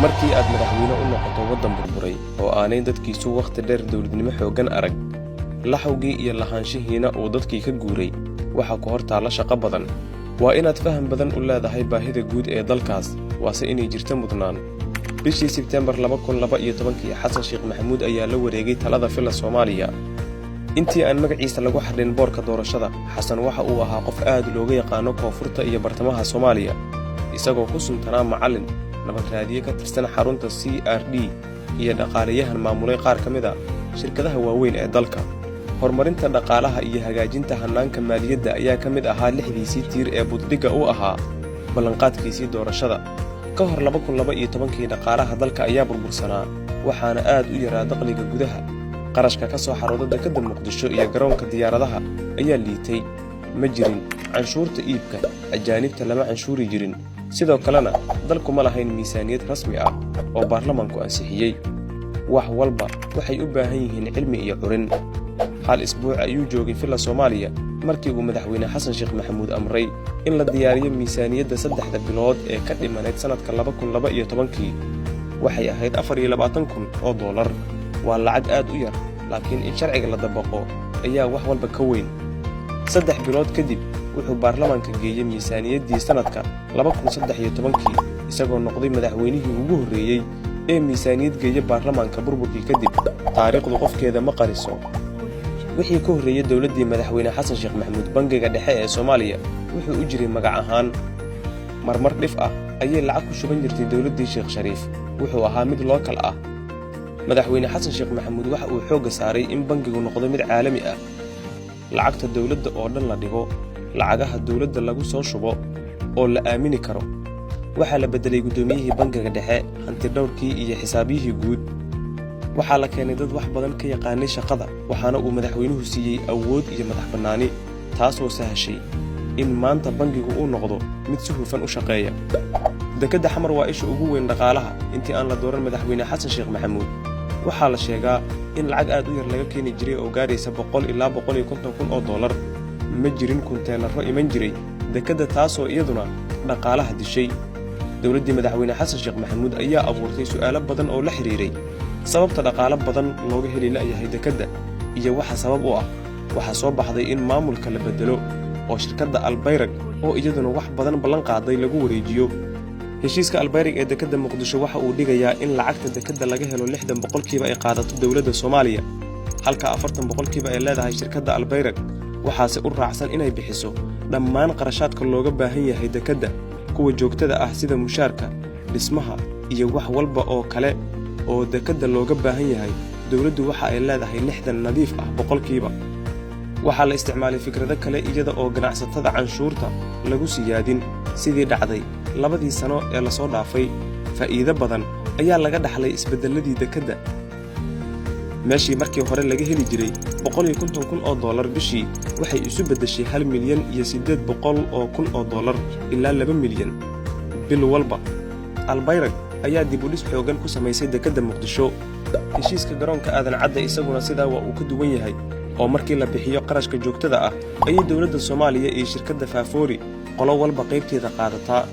Markii aad madaxweyne u noqoto waddan burburay oo aanay dadkiisu wakhti dheer dowladnimo xooggan arag, laxawgii iyo lahaanshihiina uu dadkii ka guuray, waxaa ku hor taalla shaqo badan. Waa inaad faham badan u leedahay baahida guud ee dalkaas, waase inay jirto mudnaan. Bishii Sebteembar 2012-kii, Xasan Sheekh Maxamuud ayaa la wareegay talada Villa Soomaaliya. Intii aan magaciisa lagu xadhin boorka doorashada, Xasan waxa uu ahaa qof aad looga yaqaano koonfurta iyo bartamaha Soomaaliya, isagoo ku suntanaa macallin, nabad raadiye ka tirsan xarunta CRD iyo dhaqaalayahan maamulay qaar ka mid ah shirkadaha waaweyn ee dalka. Horumarinta dhaqaalaha iyo hagaajinta hannaanka maaliyadda ayaa ka mid ahaa lixdiisii tiir ee buddhigga u ahaa ballanqaadkiisii doorashada. Ka hor 2012-kii, dhaqaalaha dalka ayaa burbursanaa, waxaana aad u yaraa dakhliga gudaha. Qarashka ka soo xarooda dekedda Muqdisho iyo garoonka diyaaradaha ayaa liitay. Ma jirin canshuurta iibka, ajaanibta lama canshuuri jirin. Sidoo kalena dalku ma lahayn miisaaniyad rasmi ah oo baarlamaanku ansixiyey. Wax walba waxay u baahan yihiin cilmi iyo curin. Hal isbuuc ayuu joogay Villa Soomaaliya markii uu Madaxweyne Xasan Sheekh Maxamuud amray in la diyaariyo miisaaniyadda 3-da bilood ee ka dhimanayd sannadka 2012-kii. Waxay ahayd 24,000 oo dollar. Waa lacag aad u yar, laakiin in sharciga la dabaqo ayaa wax walba ka weyn. 3 bilood kadib wuxuu baarlamaanka geeyey miisaaniyaddii sannadka 2013-kii, isagoo noqday madaxweynihii ugu horreeyey ee miisaaniyad geeya baarlamaanka burburkii kadib. Taariikhdu qofkeeda ma qariso. Wixii ka horreeyey dowladdii Madaxweyne Xasan Sheekh Maxamuud, Bangiga Dhexe ee Soomaaliya wuxuu u jiray magac ahaan. Marmar dhif ah ayay lacag ku shuban jirtay dowladdii Sheekh Shariif. Wuxuu ahaa mid local ah. Madaxweyne Xasan Sheekh Maxamuud waxa uu xoogga saaray in bangigu noqdo mid caalami ah, lacagta dowladda oo dhan la dhigo, lacagaha dowladda lagu soo shubo oo la aamini karo. Waxaa la beddelay guddoomiyihii Bangiga Dhexe, hantidhowrkii iyo xisaabiyihii guud. Waxaa la keenay dad wax badan ka yaqaanay shaqada, waxaana uu madaxweynuhu siiyey awood iyo madax bannaani, taasoo sahashay in maanta bangigu uu noqdo mid si hufan u shaqeeya. Dekedda Xamar waa isha ugu weyn dhaqaalaha. Intii aan la dooran Madaxweyne Xasan Sheekh Maxamuud, waxaa la sheegaa in lacag aad u yar laga keeni jiray oo gaadhaysa 100 ilaa 150 kun oo dollar. Ma jirin kunteenarro iman jiray dekedda, taasoo iyaduna dhaqaalaha dishay. Dowladdii Madaxweyne Xasan Sheekh Maxamuud ayaa abuurtay su'aalo badan oo la xidhiiray sababta dhaqaalo badan looga heli la'yahay dekedda iyo waxa sabab u ah. Waxaa soo baxday in maamulka la beddelo oo shirkadda Albayrag, oo iyaduna wax badan ballan qaaday, lagu wareejiyo. Heshiiska Albayrag ee dekedda Muqdisho waxa uu dhigayaa in lacagta dekedda laga helo 60% ay qaadato dowladda Soomaaliya, halka 40% ay leedahay shirkadda Albayrag. Waxaase u raacsan inay bixiso dhammaan qarashaadka looga baahan yahay dekedda, kuwa joogtada ah sida mushaarka, dhismaha iyo wax walba oo kale oo dekedda looga baahan yahay. Dowladdu waxa ay leedahay 60 nadiif ah boqolkiiba. Waxaa la isticmaalay fikrado kale, iyada oo ganacsatada canshuurta lagu siyaadin sidii dhacday 2-dii sano ee lasoo dhaafay. Faa'iido badan ayaa laga dhaxlay isbeddelladii dekedda. Meeshii markii hore laga heli jiray 150,000 oo dollar bishii, waxay isu beddeshay 1,800,000 oo dollar ilaa 2 milyan bil walba. Albayrag ayaa dib u dhis xooggan ku samaysay dekedda Muqdisho. Heshiiska garoonka Aadan Cadde isaguna sidaa waa uu ka duwan yahay, oo markii la bixiyo qarashka joogtada ah ayay dowladda Soomaaliya iyo shirkadda Faafoori qolo walba qaybteeda qaadataa.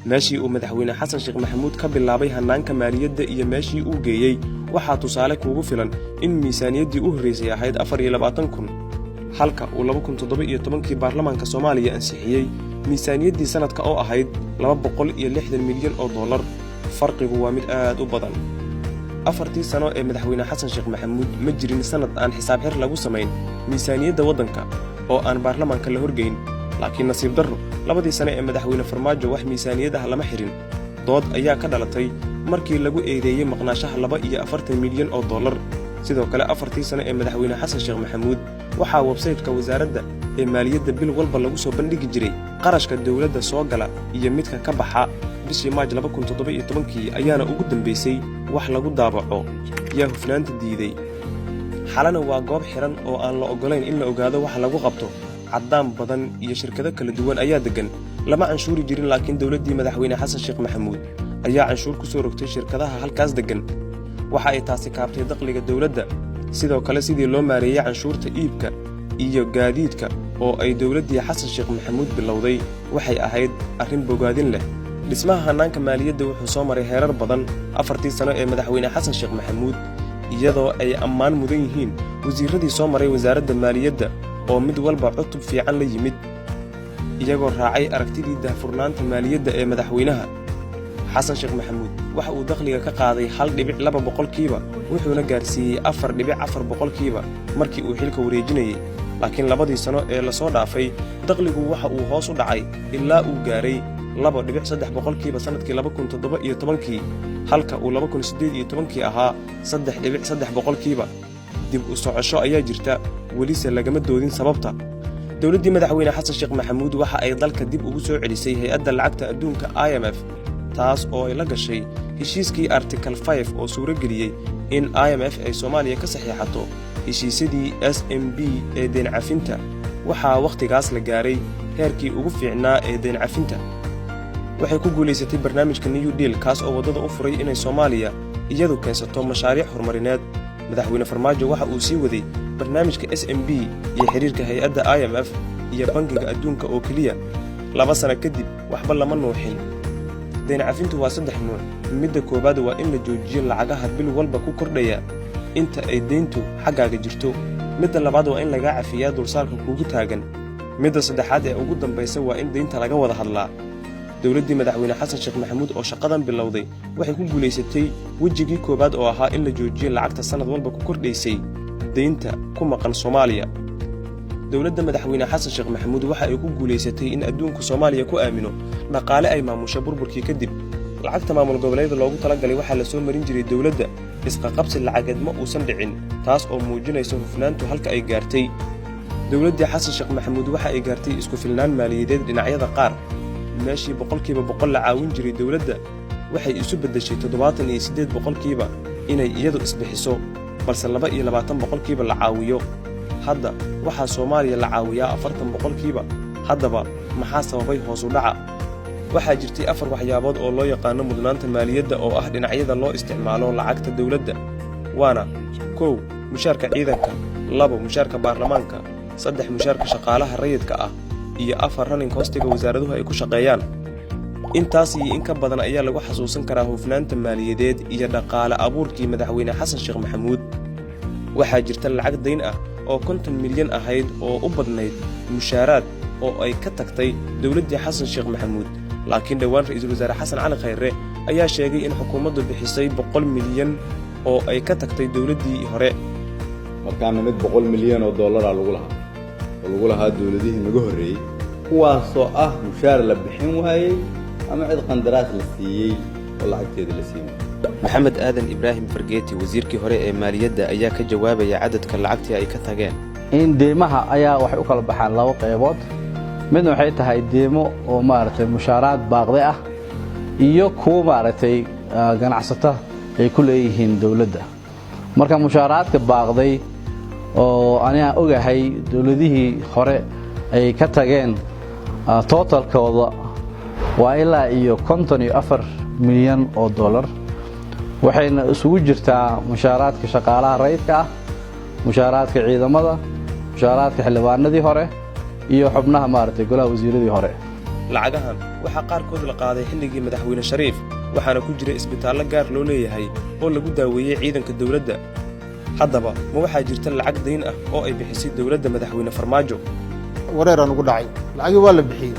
Meeshii uu Madaxweyne Xasan Sheekh Maxamuud ka bilaabay hannaanka maaliyadda iyo meeshii uu geeyey waxaa tusaale kuugu filan in miisaaniyaddii u horraysay ahayd 24,000, halka uu 2017-kii baarlamaanka Soomaaliya ansixiyey miisaaniyaddii sannadka oo ahayd 260 milyan oo dollar. Farqigu waa mid aad u badan. 4-tii sano ee Madaxweyne Xasan Sheekh Maxamuud ma jirin sannad aan xisaab xir lagu samayn miisaaniyadda waddanka oo aan baarlamaanka la horgeyn. Laakiin nasiib darro, 2-dii sane ee Madaxweyne Farmaajo wax miisaaniyad ah lama xirin. Dood ayaa ka dhalatay markii lagu eedeeyey maqnaashaha 42 milyan oo dollar. Sidoo kale, 4-tii sano ee Madaxweyne Xasan Sheekh Maxamuud waxaa website-ka wasaaradda ee maaliyadda bil walba lagu soo bandhigi jiray qarashka dowladda soo gala iyo midka ka baxa. Bishii Maaj 2017-kii ayaana ugu dambaysay wax lagu daabaco. Yaa hufnaanta diiday? Xalana waa goob xihan oo aan la oggolayn in la ogaado waxa lagu qabto. Caddaan badan iyo shirkado kala duwan ayaa deggan. Lama canshuuri jirin, laakiin dowladdii Madaxweyne Xasan Sheekh Maxamuud ayaa canshuur ku soo rogtay shirkadaha halkaas deggan. Waxa ay taasi kaabtay dakhliga dowladda. Sidoo kale, sidii loo maareeyey canshuurta iibka iyo gaadiidka oo ay dowladdii Xasan Sheekh Maxamuud bilowday waxay ahayd arrin bogaadin leh. Dhismaha hannaanka maaliyadda wuxuu soo maray heerar badan 4-tii sano ee Madaxweyne Xasan Sheekh Maxamuud, iyadoo ay ammaan mudan yihiin wasiirradii soo maray wasaaradda maaliyadda oo mid walba cutub fiican la yimid, iyagoo raacay aragtidii daahfurnaanta maaliyadda ee madaxweynaha. Xasan Sheekh Maxamuud waxa uu dakhliga ka qaaday 1.2%, wuxuuna gaarsiiyey 4.4% markii uu xilka wareejinayey. Laakiin 2-dii sano ee lasoo dhaafay dakhligu waxa uu hoos u dhacay ilaa uu gaaray 2.3% sannadkii 2017-kii, halka uu 2018-kii ahaa 3.3%. Dib u socosho ayaa jirta, welise lagama doodin sababta. Dowladdii Madaxweyne Xasan Sheekh Maxamuud waxa ay dalka dib ugu soo celisay Hay-adda Lacagta Adduunka, IMF, taas oo ay la gashay heshiiskii Article 5 oo suuro geliyey in IMF ay Soomaaliya ka saxiixato heshiisyadii SMB ee deyn cafinta. Waxaa wakhtigaas la gaaray heerkii ugu fiicnaa ee deyn cafinta. Waxay ku guulaysatay barnaamijka New Deal, kaas oo waddada u furay inay Soomaaliya iyadu keensato mashaariic horumarineed. Madaxweyne Farmaajo waxa uu sii waday barnaamijka SMB iyo xidhiirka hay-adda IMF iyo Bangiga Adduunka oo keliya. 2 sano kadib waxba lama nuuxin. Deyn cafintu waa saddex nuuc. Midda koowaad waa in la joojiyo lacagaha bil walba ku kordhaya inta ay deyntu xaggaaga jirto. Midda labaad waa in lagaa cafiyaa dulsaarka kuugu taagan. Midda saddexaad ee ugu dambaysa waa in deynta laga wada hadlaa. Dowladdii Madaxweyne Xasan Sheekh Maxamuud oo shaqadan bilowday waxay ku guulaysatay wejigii koowaad oo ahaa in la joojiyo lacagta sannad walba ku kordhaysay deynta ku maqan Soomaaliya. Dowladda Madaxweyne Xasan Sheekh Maxamuud waxa ay ku guulaysatay in adduunku Soomaaliya ku aamino dhaqaale ay maamusho. Burburkii kadib, lacagta maamul goboleeda loogu talagalay waxaa la soo marin jiray dowladda. Isqaqabsi lacageed ma uusan dhicin, taas oo muujinaysa hufnaantu halka ay gaartay. Dowladdii Xasan Sheekh Maxamuud waxa ay gaartay isku filnaan maaliyadeed dhinacyada qaar. Meeshii 100% la caawin jiray dowladda, waxay isu beddeshay 78% inay iyadu isbixiso, balse 22% la caawiyo. Hadda waxaa Soomaaliya la caawiyaa 40%. Haddaba, maxaa sababay hoos u dhaca? Waxaa jirtay afar waxyaabood oo loo yaqaano mudnaanta maaliyadda, oo ah dhinacyada loo isticmaalo lacagta dowladda, waana: 1, mushaarka ciidanka; 2, mushaarka baarlamaanka; 3, mushaarka shaqaalaha rayidka ah; iyo 4, running cost-iga wasaaraduhu ay ku shaqeeyaan. Intaas iyo in ka badan ayaa lagu xasuusan karaa hufnaanta maaliyadeed iyo dhaqaale abuurkii Madaxweyne Xasan Sheekh Maxamuud. Waxaa jirta lacag dayn ah oo 50 milyan ahayd oo u badnayd mushaaraad oo ay ka tagtay dowladdii Xasan Sheekh Maxamuud, laakiin dhowaan Ra'iisul Wasaare Xasan Cali Khayre ayaa sheegay in xukuumaddu bixisay 100 milyan oo ay ka tagtay dowladdii hore. Markaana mid 100 milyan oo dollaraa lagu lahaa oo lagu lahaa dowladihii naga horreeyey, kuwaasoo ah mushaar la bixin waayey ama cid qandaraas la siiyey oo lacagteeda la siin waayey. Maxamed Aadan Ibraahim Fargeeti, wasiirkii hore ee maaliyadda, ayaa ka jawaabaya cadadka lacagtii ay ka tageen. In deymaha ayaa waxay u kala baxaan laba qaybood. Midna waxay tahay deymo oo maaragtay mushaaraad baaqday ah iyo kuwo maaragtay ganacsata ay ku leeyihiin dowladda. Marka mushaaraadka baaqday oo anigaan ogahay dowladihii hore ay ka tageen, total-kooda waa ilaa iyo 54 milyan oo dollar, waxayna isugu jirtaa mushaaraadka shaqaalaha rayidka ah, mushaaraadka ciidamada, mushaaraadka xildhibaanadii hore iyo xubnaha maaragtay golaha wasiiradii hore. Lacagahan waxaa qaarkood la qaaday xilligii Madaxweyne Shariif, waxaana ku jira isbitaallo gaar loo leeyahay oo lagu daaweeyey ciidanka dowladda. Haddaba, ma waxaa jirta lacag dayn ah oo ay bixisay dowladda Madaxweyne Farmaajo? Wareeraan ugu dhacay. Lacagii waa la bixiyey,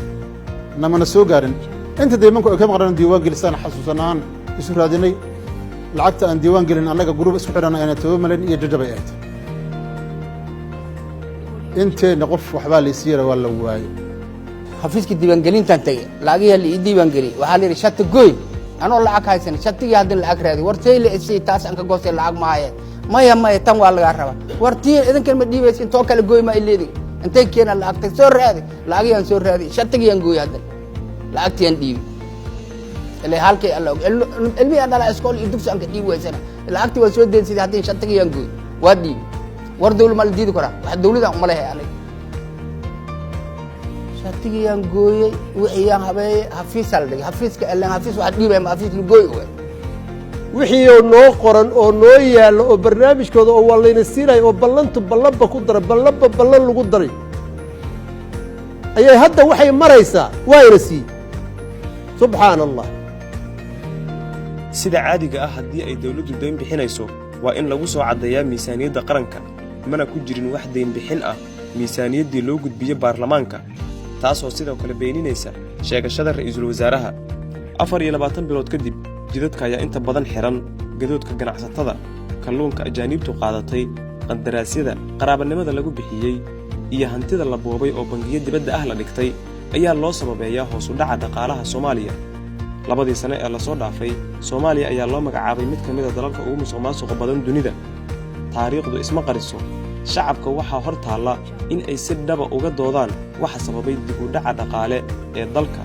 namana soo gaarin. Inta deymanku ay ka maqnaan diiwaan gelisaan xasuusanaan isu raadinay. Lacagta aan diiwaan gelin annaga group isku xidhan ayna 10 malyan iyo jajabay ahayd. Inteenna qof waxbaa laysiiyara waa la waayey. Xafiiska diiwaangelintaan tegey, lacagiyaa la ii diiwaangeliyey. Waxaa la yidhi shati goy. Anoo lacag haysan shatigii haddii lacag raadi, war say la isii, taas aan ka goostay lacag maaye. Maya, maya, tan waa lagaa rabaa. War tii idinkan ma dhiibaysa, intoo kale gooy ma ileedin. Intay keenaan lacagta soo raadi. Lacagiyaan soo raadi, shatigiyaan gooy, haddan lacagtiyaan dhiibi. Ilaa halkay alla og ilmihii aan dhalaa iskool iyo dugsi aan ka dhiibi waysana. Lacagtii waa soo deensiday, haddii shatigiyaan gooy waa dhiibi. War dawla ma la diidi karaa? Wax dawladaan umalehay aniga. Shatigiyaan gooyey, wixiyaan habeeyey, xafiisaa la dhigay. Xafiiska ilaan xafiis waxa dhiibaya ma xafiis lagooy oga. Wixii oo noo qoran oo noo yaallo oo barnaamijkooda oo waa layna siinaya oo ballantu ballanba ku daray, ballanba ballan lagu daray, ayay hadda waxay maraysaa waa ina siiyey. Subxaana Allah. Sida caadiga ah, haddii ay dawladdu dayn bixinayso, waa in lagu soo caddeeyaa miisaaniyadda qaranka. Mana ku jirin wax daynbixin ah miisaaniyaddii loo gudbiye baarlamaanka, taasoo sidoo kale beeninaysa sheegashada ra'iisul wasaaraha. 24 bilood kadib, jidadka ayaa inta badan xihan. Gadoodka ganacsatada, kalluunka ajaaniibtu qaadatay, qandaraasyada qaraabanimada lagu bixiyey iyo hantida la boobay oo bangiyo dibadda ah la dhigtay ayaa loo sababeeyaa hoos u dhaca dhaqaalaha Soomaaliya. 2dii sane ee lasoo dhaafay, Soomaaliya ayaa loo magacaabay mid ka mid a dalalka ugu musuqmaasuqa badan dunida. Taariikhdu isma qariso. Shacabka waxaa hor taalla in ay si dhaba uga doodaan waxa sababay dib u dhaca dhaqaale ee dalka.